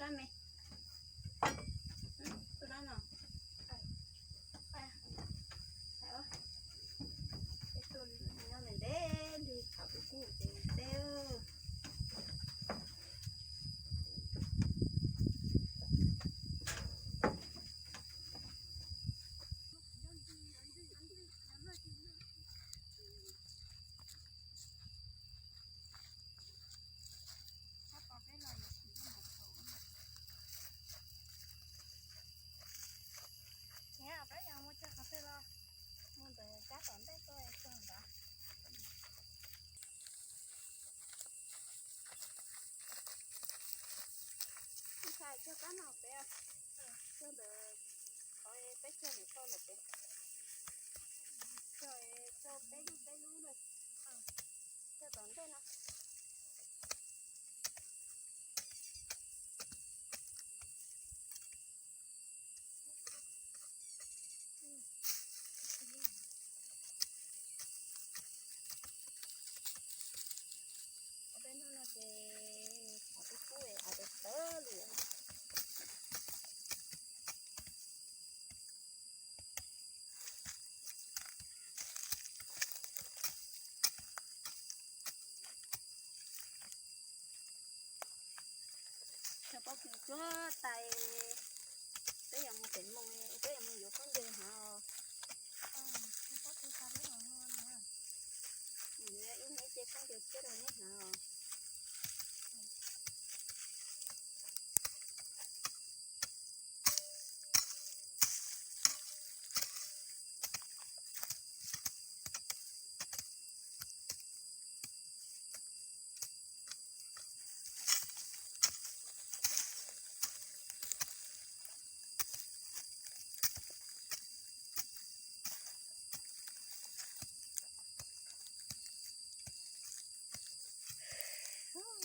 Rab me, tuaj rab no. Peb tuaj nyob ntev ntev li, tshav kub kub ces teb. Niam, peb yog mus cog qhov twg los? Mus ntawm kab tom ntej tuaj cog ntawd. Ntshai cog kab no peb, cog ntawm qhov peb cog niam tau lawm peb, cog, cog peb lub peb lub na, cog tom ntej no. Peb hnub no ces tshav kub kub av tawv tawv li. Cov pob kws cuab tais, peb yuav mus pem Moos, peb yuav mus yuav khaub ncaws hnav os. Ib hnub ces khaub ncaws tshiab rau neb hnav os.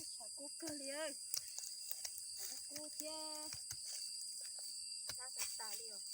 Tshav kub kawg li, tshav kub kub thiab, sab tas tas li os.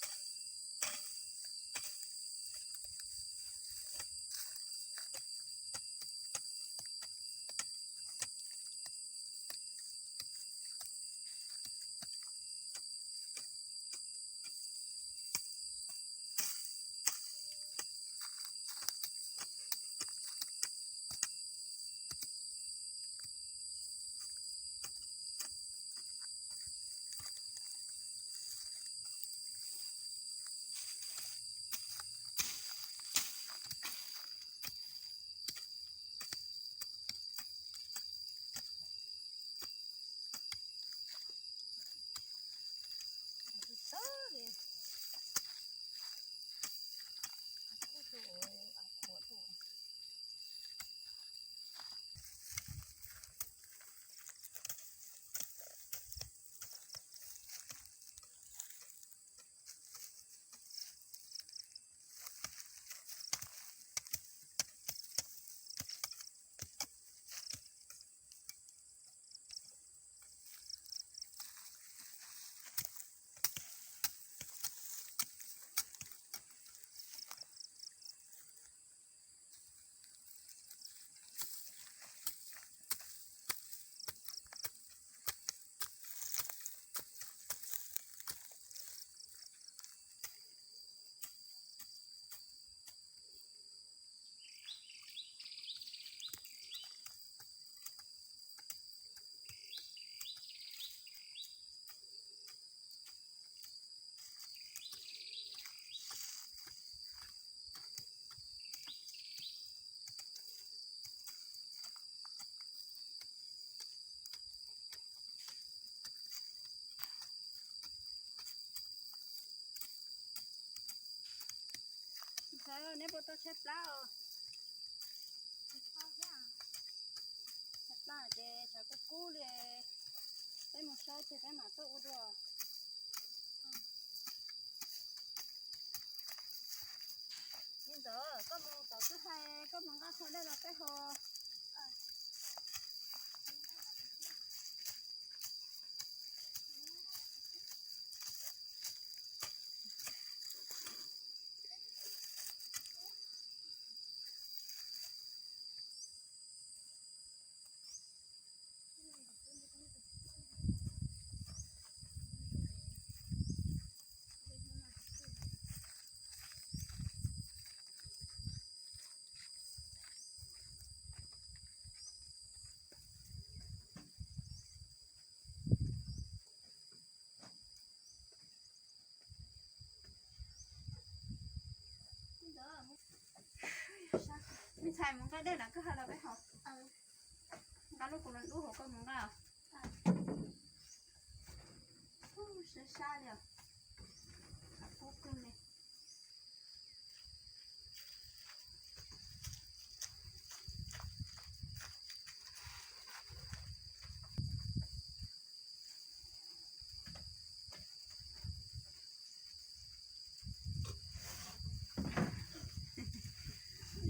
Neb puas tau tshaib plab os? Tshaib plab ces tshav kub kub li, peb mus saib ces peb mam tuaj ua dua. Li ntawd koj mus tom kwj ha, koj mus nqa qhov dej los peb haus. Ntxhais mus nqa dej los koj ho los peb haus. Nqa lub kaus hlau dub hauv koj mus nqa. Sab sab li os. Kub kawg li.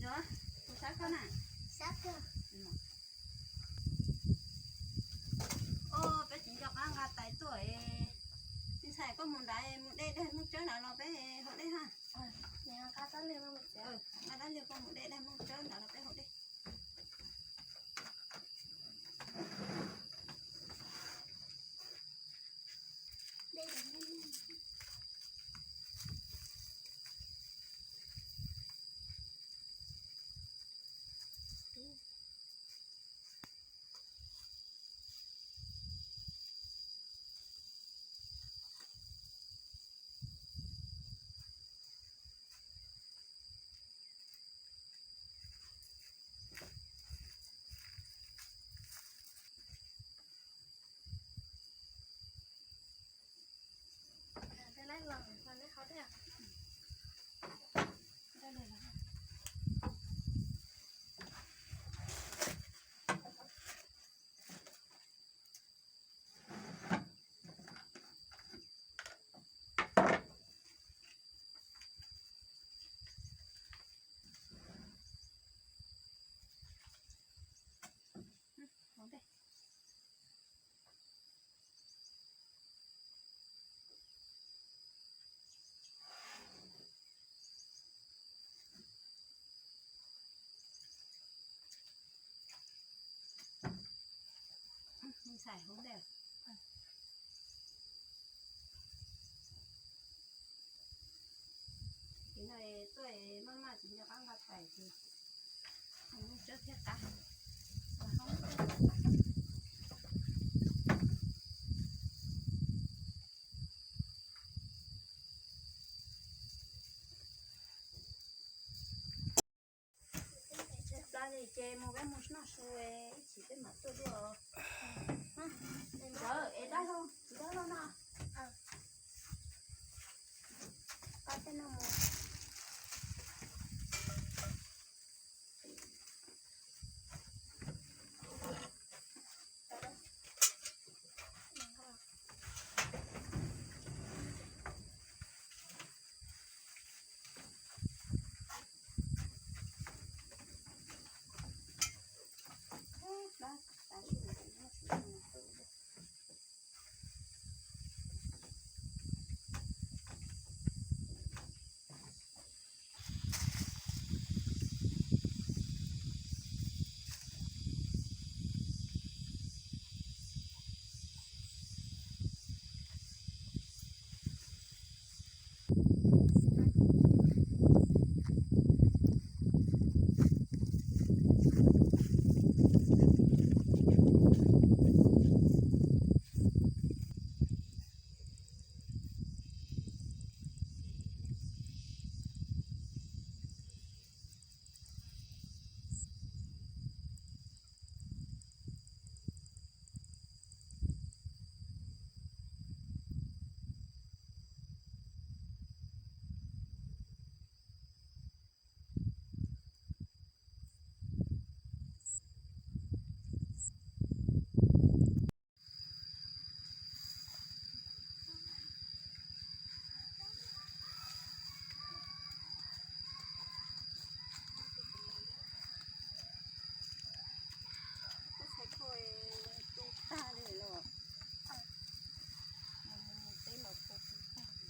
Yuav, kuv sab koj na. Sab kawg. Os, peb tsis nco qab nqa tais tuaj. Ntxhais koj mus nrad mus de daim muj tsawb nrad los peb haus dej ha. Nqa dab liag koj mus de daim muj tsawb nrad los peb haus dej. Ntxhais haus dej. Ces no tuaj maj maj tsis nco qab nqa tais ces muj tsawb thiab qab. Plab li ces mus peb mus noj su ib chim peb mam tuaj dua. Ntawd es dab laug, dab laug no. Pab tej no mus. Koj txhais koj tu tag li los. Mus mus teb los koj tu tag li.